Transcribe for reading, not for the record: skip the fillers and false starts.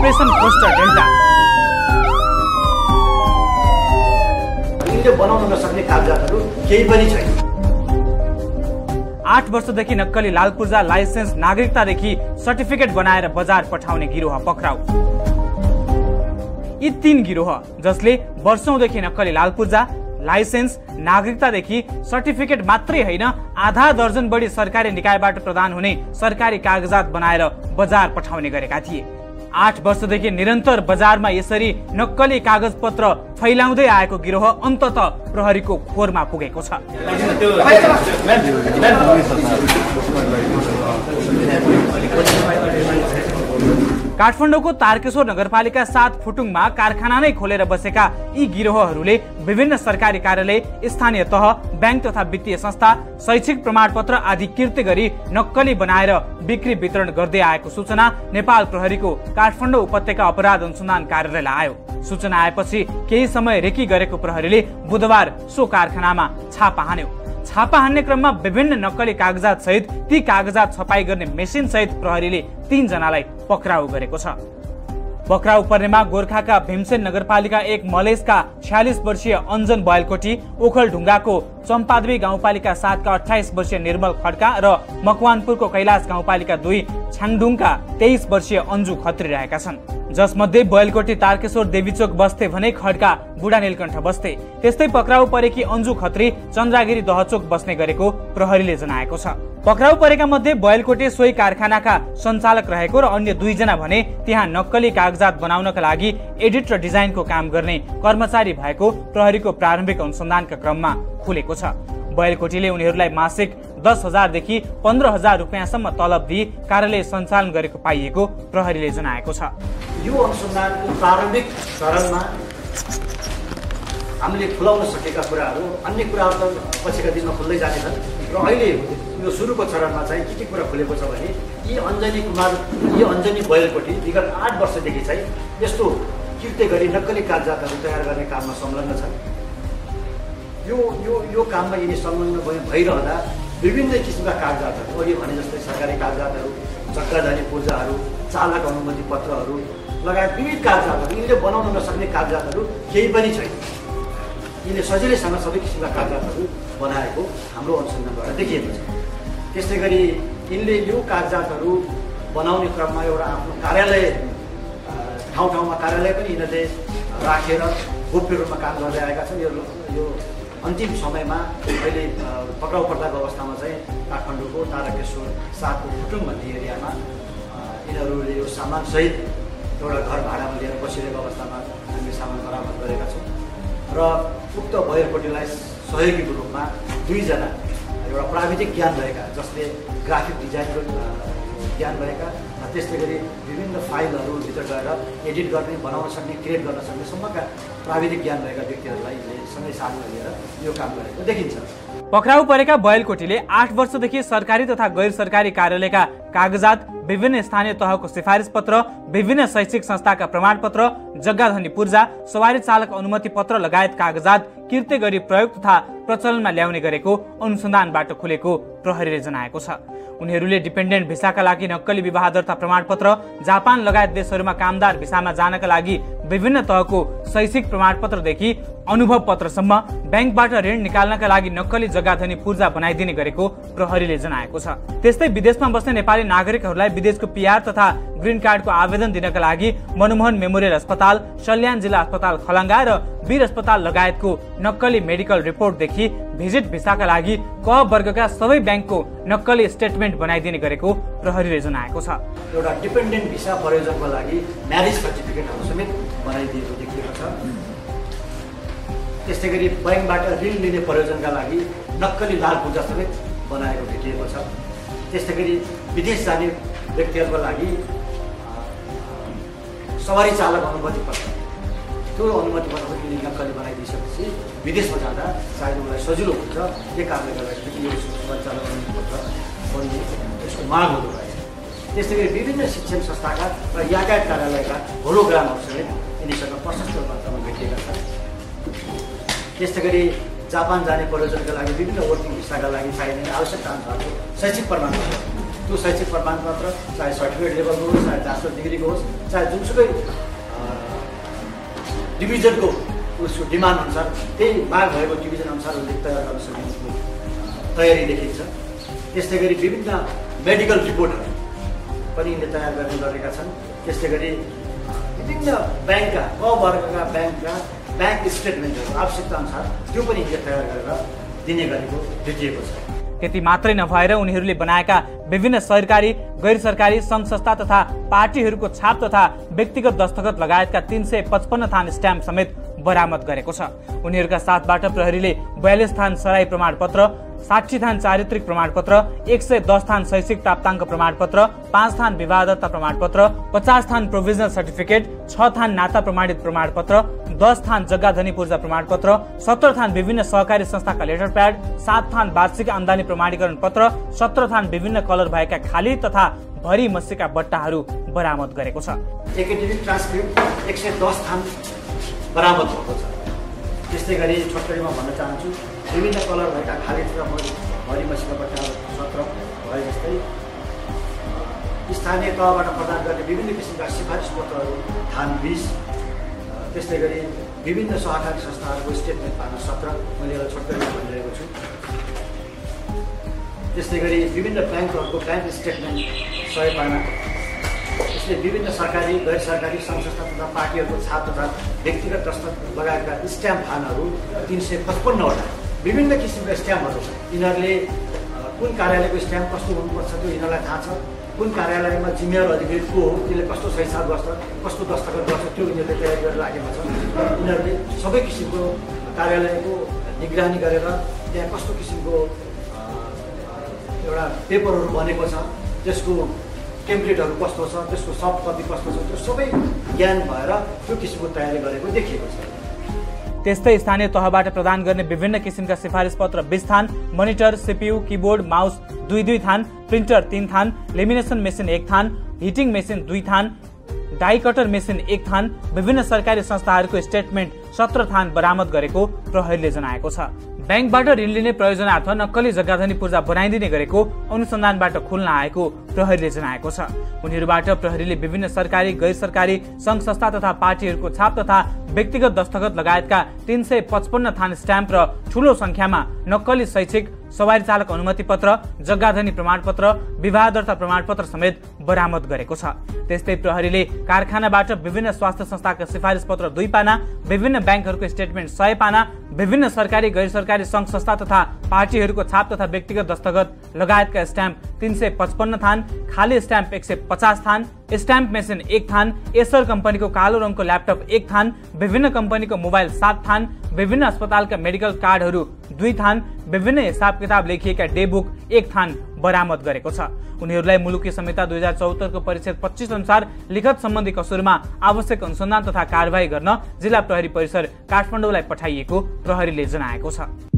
Operation poster delta. यिनले बनाउन नसक्ने कागजातहरू केही पनि छैन। 8 वर्षदेखि नक्कली लाल पूर्जा लाइसेन्स नागरिकतादेखि सर्टिफिकेट बनाएर बजार पठाउने गिरोह पक्राउ। यी 3 गिरोह जसले वर्षौंदेखि नक्कली लाल पूर्जा लाइसेन्स नागरिकतादेखि सर्टिफिकेट मात्रै होइन आधा दर्जन बढी सरकारी निकायबाट प्रदान हुने सरकारी कागजात बनाएर बजार पठाउने गरेका थिए। 8 वर्षदेखि निरन्तर बजारमा यसरी नक्कली कागजपत्र फैलाउँदै आएको गिरोह अन्ततः प्रहरीको खोरमा पुगेको छ। काठमाडौँको तारकेश्वर नगरपालिका 7 फुटुङमा कारखाना नै खोलेर बसेका यी गिरोहहरूले विभिन्न सरकारी कार्यालय, स्थानीय तह, बैंक तथा वित्तीय संस्था, शैक्षिक प्रमाणपत्र आदि कृत्य गरी नक्कली बनाएर बिक्री वितरण गर्दै आएको सूचना नेपाल प्रहरीको काठमाडौँ उपत्यका अपराध अनुसन्धान कार्यालयलाई आयो। सूचना आएपछि केही समय रेकी गरेको प्रहरीले बुधबार सो कारखानामा छापा हान्यो। छापा हान्ने क्रममा विभिन्न नक्कली कागजात सहित ती कागजात छपाई गर्ने मेसिन सहित प्रहरीले 3 जनालाई पक्राउ गरेको छ। पक्राउ पर्नेमा गोर्खाका भीमसेन नगरपालिका 1 मलेसका 46 वर्षीय अञ्जन बयलकोटी, ओखलढुङ्गाको चम्पादेवी गाउँपालिका 7 का 28 वर्षीय निर्मल खड्का र मकवानपुरको कैलाश गाउँपालिका 2 छाङडुङका 23 वर्षीय अन्जु खत्री रहेका छन्। जसमध्ये बयलकोटी तारकेश्वर देवीचोक बस्थे भने खड्का बुढा नीलकण्ठ बस्थे। त्यस्तै पक्राउ परेकी अन्जु खत्री चन्द्रागिरी दहचोक बस्ने गरेको प्रहरीले जनाएको छ। पक्राउ परेका मध्ये बयलकोटी सोही कारखानाका सञ्चालक रहेको र अन्य 2 जना भने त्यहाँ नक्कली कागजात बनाउनका लागि एडिट र डिजाइनको काम गर्ने कर्मचारी भएको प्रहरीको प्रारम्भिक अनुसन्धानका क्रममा खुलेको छ। बयलकोटीले उनीहरूलाई मासिक 10,000 देखि 15,000 रुपियाँसम्म तलब दिई कार्यालय सञ्चालन गरेको पाइएको प्रहरीले जनाएको छ। यो अनुसन्धानको प्रारम्भिक चरणमा हामीले खुलाउन सकेका कुराहरू अन्य कुराहरू त पछिका दिनमा खुल्दै जानेछन् र अहिले यो सुरुको चरणमा चाहिँ के कुरा खुलेको छ भने यी अञ्जनी बयलकोटी विगत 8 वर्षदेखि चाहिँ यस्तो कृत्य गरी नक्कली कागजातहरू तयार गर्ने काममा संलग्न छन्। यो काममा यिनी संलग्न भइरहँदा विभिन्न किसिमका कागजातहरू अघि भने जस्तै सरकारी कागजातहरू, जग्गाधनी पूर्जाहरू, चालक अनुमति पत्रहरू लगायत विविध कागजातहरू यिनले बनाउन नसक्ने कागजातहरू केही पनि छैन। यिनले सजिलैसँग सबै किसिमका कागजातहरू बनाएको हाम्रो अनुसन्धानबाट देखिएको छ। त्यस्तै गरी यिनले यो कागजातहरू बनाउने क्रममा एउटा आफ्नो कार्यालय ठाउँमा कार्यालय पनि यिनीहरूले राखेर गोप्य रूपमा काम गर्दै आएका छन्। यो अन्तिम समयमा अहिले पक्राउ पर्दाको अवस्थामा चाहिँ काठमाडौँको तारकेश्वर 7 को फुटुङ भन्ने एरियामा यिनीहरूले यो सामानसहित एउटा घर भाडामा लिएर बसिरहेको अवस्थामा हामीले सामान बरामद गरेका छौँ र उक्त बयलकोटीलाई सहयोगीको रूपमा 2 जना एउटा प्राविधिक ज्ञान भएका जसले ग्राफिक डिजाइनको ज्ञान भएका त्यस्तै गरी विभिन्न फाइलहरू भित्र गएर एडिट गर्ने, बनाउन सक्ने, क्रिएट गर्न सक्ने सम्मका प्राविधिक ज्ञान भएका व्यक्तिहरूलाई सँगै साथमा लिएर यो काम गरेको देखिन्छ। पक्राउ परेका बयलकोटीले 8 वर्षदेखि सरकारी तथा गैर सरकारी कार्यालयका कागजात, विभिन्न स्थानीय तहको सिफारिस पत्र, विभिन्न शैक्षिक संस्थाका प्रमाणपत्र, जग्गाधनी पूर्जा, सवारी चालक अनुमति पत्र लगायत कागजात कृत्य गरी प्रयोग तथा प्रचलनमा ल्याउने गरेको अनुसन्धानबाट खुलेको प्रहरीले जनाएको छ। उनीहरूले डिपेन्डेन्ट भिसाका लागि नक्कली विवाह दर्ता प्रमाणपत्र, जापान लगायत देशहरूमा कामदार भिसामा जानका लागि विभिन्न तहको शैक्षिक प्रमाणपत्रदेखि अनुभव पत्रसम्म बैंकबाट ऋण निकाल्नका लागि नक्कली जग्गाधनी पूर्जा बनाइदिने गरेको प्रहरीले जनाएको छ। त्यस्तै विदेशमा बस्ने नेपाली नागरिकहरूलाई विदेशको पीआर तथा ग्रीन कार्डको आवेदन दिनका लागि मनमोहन मेमोरियल अस्पताल, सल्यान जिल्ला अस्पताल खलङ्गा र वीर अस्पताल लगायतको नक्कली मेडिकल रिपोर्टदेखि भिजिट भिसाका लागि क वर्गका सबै बैंकको नक्कली स्टेटमेन्ट बनाइदिने गरेको प्रहरीले जनाएको छ। एउटा डिपेन्डेन्ट भिसा प्रयोजनको लागि म्यारेज सर्टिफिकेटहरू समेत बनाइदिएको देखिएको छ। त्यस्तै गरी बैंकबाट ऋण लिने प्रयोजनका लागि नक्कली लाल पूर्जा समेत बनाएको भेटिएको छ। त्यस्तै गरी विदेश जाने व्यक्तिहरूको लागि सवारी चालक अनुमति पत्र, त्यो अनुमति पत्र पनि नक्कली बनाइदिइसकेपछि विदेशमा जाँदा सायद उनीहरूलाई सजिलो हुन्छ। यही कारणले गर्दाखेरि यो सवारी चालक अनुमति पत्र बन्ने यसको माग हुँदो रहेछ। त्यस्तै गरी विभिन्न शिक्षण संस्थाका र यातायात कार्यालयका होलोग्रामहरू समेत यिनीसँग प्रशस्त मात्रामा भेटिएका छन्। त्यस्तै गरी जापान जाने प्रयोजनका लागि विभिन्न वर्किङ भिसाका लागि चाहिने आवश्यकता अनुसारको शैक्षिक प्रमाणपत्र त्यो शैक्षिक प्रमाणपत्र चाहे सर्टिफिकेट लेभलको होस्, चाहे ब्याचलर डिग्रीको होस्, चाहे जुनसुकै डिभिजनको उसको डिमान्ड अनुसार त्यही माग भएको डिभिजन अनुसार उसले तयार गर्न सकिने तयारी देखिन्छ। त्यस्तै गरी विभिन्न मेडिकल रिपोर्टहरू पनि यिनले तयार गर्ने गरेका छन्। त्यस्तै गरी विभिन्न ब्याङ्कका क वर्गका ब्याङ्कका ब्याङ्क स्टेटमेन्टहरू आवश्यकता अनुसार त्यो पनि यिनले तयार गरेर दिने गरेको देखिएको छ। त्यति मात्रै नभएर उनीहरूले बनाएका विभिन्न सरकारी, गैर सरकारी सङ्घ संस्था तथा पार्टीहरूको छाप तथा व्यक्तिगत दस्तखत लगायतका 355 थान स्ट्याम्प समेत बरामद गरेको छ। उनीहरूका साथबाट प्रहरीले 42 थान सराई प्रमाणपत्र, 60 थान चारित्रिक प्रमाणपत्र, 110 थान शैक्षिक प्राप्ताङ्क प्रमाणपत्र, 5 थान विवाहदत्ता प्रमाणपत्र, 50 थान प्रोभिजनल सर्टिफिकेट, 6 थान नाता प्रमाणित प्रमाणपत्र, 10 थान जग्गाधनी पूर्जा प्रमाणपत्र, 17 थान विभिन्न सहकारी संस्थाका लेटर प्याड, 7 थान वार्षिक आम्दानी प्रमाणीकरण पत्र, 17 थान विभिन्न कलर भएका खाली तथा भरी मस्सीका बट्टाहरू बरामद गरेको छ। एकाडेमिक ट्रान्सक्रिप्ट 110 थान बरामद भएको छ। त्यस्तै गरी छोटकरीमा भन्न चाहन्छु, विभिन्न कलर भएका खाली तथा भरी मस्सीका बट्टाहरू 17 भए जस्तै स्थानीय तहबाट प्रदान गर्ने विभिन्न किसिमका सिफारिस पत्रहरू थान 20। त्यस्तै गरी विभिन्न सहकारी संस्थाहरूको स्टेटमेन्ट पाना 17 मैले एउटा छोटकरीमा भनिरहेको छु। त्यस्तै गरी विभिन्न ब्याङ्कहरूको ब्याङ्क स्टेटमेन्ट 100 पाना। त्यसले विभिन्न सरकारी, गैर सरकारी सङ्घ संस्था तथा पार्टीहरूको छाप तथा व्यक्तिगत दस्तखत लगाएका स्ट्याम्प थानहरू 355 वटा। विभिन्न किसिमका स्ट्याम्पहरू यिनीहरूले कुन कार्यालयको स्ट्याम्प कस्तो हुनुपर्छ त्यो यिनीहरूलाई थाहा छ। कुन कार्यालयमा जिम्मेवार अधिकारी को हो, त्यसले कस्तो सहीसाब गर्छ, कस्तो दस्तखत गर्छ, त्यो यिनीहरूले तयारी गरेर राखेको छ। यिनीहरूले सबै किसिमको कार्यालयको निगरानी गरेर त्यहाँ कस्तो किसिमको एउटा पेपरहरू बनेको छ, त्यसको टेम्प्लेटहरू कस्तो छ, त्यसको सफ्ट कपी कस्तो छ, त्यो सबै ज्ञान भएर त्यो किसिमको तयारी गरेको देखिएको छ। त्यस्तै स्थानीय तहबाट प्रदान गर्ने विभिन्न किसिमका सिफारिस पत्र 20 थान, मोनिटर, सीपीयू, किबोर्ड, माउस 2 थान, प्रिन्टर 3 थान, लेमिनेसन मेसिन 1 थान, हिटिङ मेसिन 2 थान, डाई कटर मेसिन 1 थान, विभिन्न सरकारी संस्थाहरूको स्टेटमेन्ट 17 थान बरामद गरेको प्रहरीले जनाएको छ। ब्याङ्कबाट ऋण लिने प्रयोजनार्थ नक्कली जग्गाधनी पूर्जा बनाइदिने गरेको अनुसन्धानबाट खुल्न आएको प्रहरीले जनाएको छ। उनीहरूबाट प्रहरीले विभिन्न सरकारी, गैर सरकारी सङ्घ संस्था तथा पार्टीहरूको छाप तथा व्यक्तिगत दस्तखत लगायतका 355 थान स्ट्याम्प र ठूलो संख्यामा नक्कली शैक्षिक, सवारी चालक अनुमति पत्र, जग्गाधनी प्रमाणपत्र, विवाह दर्ता प्रमाणपत्र समेत बरामद गरेको छ। त्यस्तै प्रहरीले कारखानाबाट विभिन्न स्वास्थ्य संस्थाका सिफारिस पत्र 2 पाना, विभिन्न ब्याङ्कहरूको स्टेटमेन्ट 100 पाना, विभिन्न सरकारी, गैर सरकारी सङ्घ संस्था तथा पार्टीहरूको छाप तथा व्यक्तिगत दस्तखत लगायतका स्ट्याम्प 355 थान, खाली स्ट्याम्प 150 थान, स्ट्याम्प मेसिन 1 थान, एसर कम्पनीको कालो रङको ल्यापटप 1 थान, विभिन्न कम्पनीको मोबाइल 7 थान, विभिन्न अस्पतालका मेडिकल कार्डहरू 2 थान, विभिन्न हिसाब किताब लेखिएका डे बुक 1 थान बरामद गरेको छ। उनीहरूलाई मुलुकी संहिता 2074 को परिच्छेद 25 अनुसार लिखत सम्बन्धी कसुरमा आवश्यक अनुसन्धान तथा कारबाही गर्न जिल्ला प्रहरी परिसर काठमाडौँलाई पठाइएको प्रहरीले जनाएको छ।